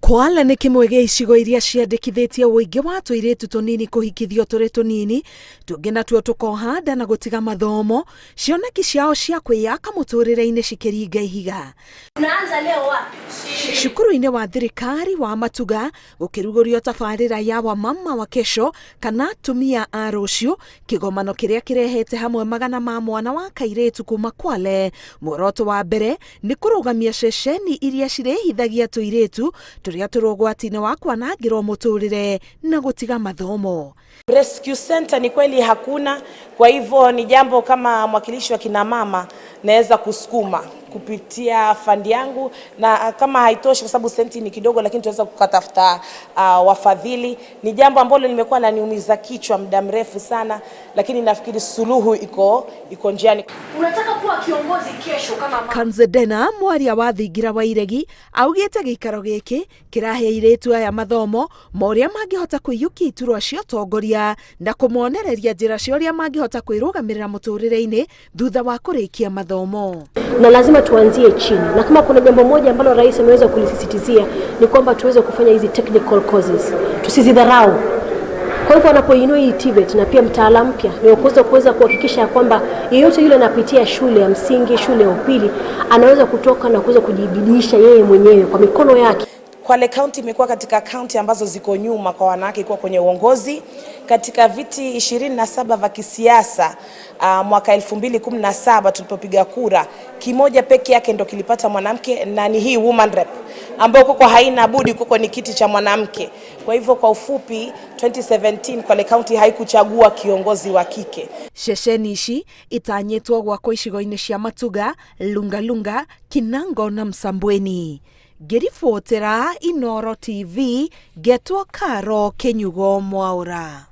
Kwale nĩ kĩmwe gĩa icigo iria ciandĩkithĩtie ũingĩ wa tũirĩtu tũnini kũhikithio tũrĩ tũnini, tũngĩ natuo tũkoha nda na gũtiga mathomo, cioneki ciao cia kwĩyaka mũtũrĩre-inĩ cikĩringa ihiga. Tunaanza leo wapi? Cukuru-inĩ wa thirikari wa Matuga gũkĩrugũrio tabarĩra ya Wamama wa Kesho kana Atumia a Rũciũ, kĩgomano kĩrĩa kĩrehete hamwe magana ma mwana wa kairĩtu kuma Kwale. Muoroto wa mbere nĩ kũrũgamia ceceni iria cirĩhithagia tũirĩtu tũrĩa tũrĩ ũgwati-inĩ wa kwanangĩrwo mũtũrĩre na gũtiga mathomo. Rescue center ni kweli hakuna, kwa hivyo ni jambo kama mwakilishi wa kina mama naweza kusukuma kupitia fandi yangu, na kama haitoshi, kwa sababu senti ni kidogo, lakini tunaweza kukatafuta wafadhili. Ni jambo ambalo limekuwa laniumiza kichwa muda mrefu sana, lakini nafikiri suluhu iko njiani. Unataka kuwa kiongozi kesho kama mama. Kanzedena mwaria wa thingira wa iregi augĩte gĩikaro gĩkĩ kĩrahe airĩtu aya mathomo ma ũrĩa mangĩhota kũiyũkia iturwa cia ũtongoria na kũmonereria njĩra cia ũrĩa mangĩhota kwĩrũgamĩrĩra mũtũrĩre-inĩ thutha wa kũrĩkia mathomo. Na lazima tuanzie chini, na kama kuna jambo moja ambalo rais ameweza kulisisitizia ni kwamba tuweze kufanya hizi technical courses, tusizidharau. Kwa hivyo wanapoinua hii TVET na pia mtaala mpya ni kuweza kuhakikisha ya kwamba yeyote yule anapitia shule ya msingi, shule ya upili, anaweza kutoka na kuweza kujibidiisha yeye mwenyewe kwa mikono yake. Kwale County imekuwa katika kaunti ambazo ziko nyuma kwa wanawake kuwa kwenye uongozi. Katika viti 27 vya kisiasa mwaka 2017 tulipopiga kura, kimoja peke yake ndo kilipata mwanamke na ni hii woman rep ambayo kuko haina budi kuko ni kiti cha mwanamke. Kwa hivyo kwa ufupi 2017 Kwale County haikuchagua kiongozi wa kike. Ceceni ici itanyĩtwo gwakwo icigo-inĩ cia Matuga, Lungalunga, Kinango na Msambweni. Ngĩribotera Inooro TV, ngetwo Karo Kĩnyugo Mwaũra.